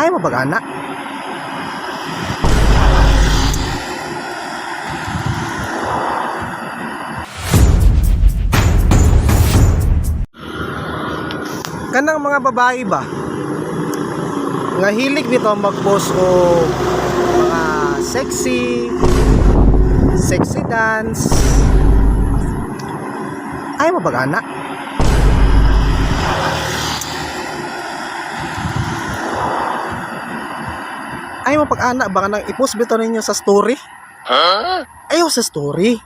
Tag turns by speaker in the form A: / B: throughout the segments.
A: Ay mo bag ana? Kanang mga babae ba nga hilig nito mag-post o mga sexy sexy dance, ay mo bag ana? Ay mo pag-ana ba nang i-post bitaw ninyo sa story? Ayaw sa story.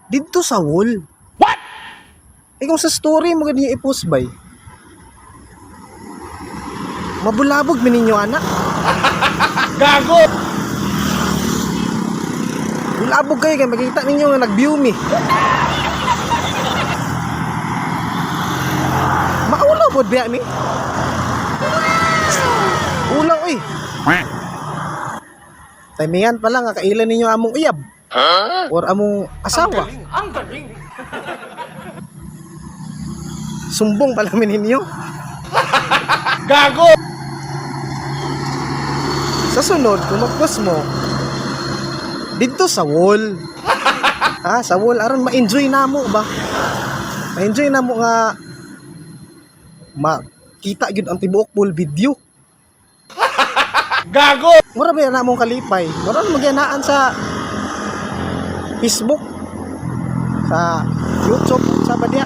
A: Didto sa wall. What? Ikaw sa story mo ganyan i-post bay. Mabulabog mi ninyo anak.
B: Gago!
A: Bulabog kayo kay makita ninyo nga nag-view mi. Maulaw pod biya mi. Ulaw eh. Timingan pa lang nga kailan ninyo among uyab or among asawa.
B: Ang galing!
A: Sumbong pala mi ninyo.
B: Gago!
A: Sa sunod, kung mag-post mo, dito sa wall. Ha, sa wall aron ma-enjoy na mo ba? Ma-enjoy na mo nga makita gyud ang tibuok full video.
B: Gago!
A: Mura ba na mong kalipay? Mura magyanaan sa Facebook, sa YouTube, sa badya.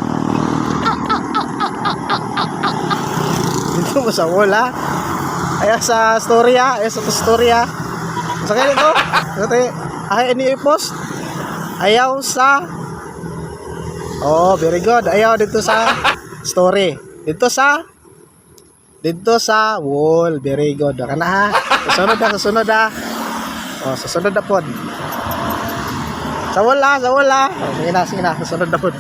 A: Dito mo sa wall ha. Ayaw sa story ha. Ayaw sa story ha. Sa kaya ko? Ay, ini i-post. Ayaw sa. Oh, very good. Ayaw dito sa story. Dito sa wall. Very good. Ka na ha. Susunod na, susunod ha. Oh, susunod na pod. Sa wall ha, sa wall ha. Oh, sige na, sige na. Susunod na pod.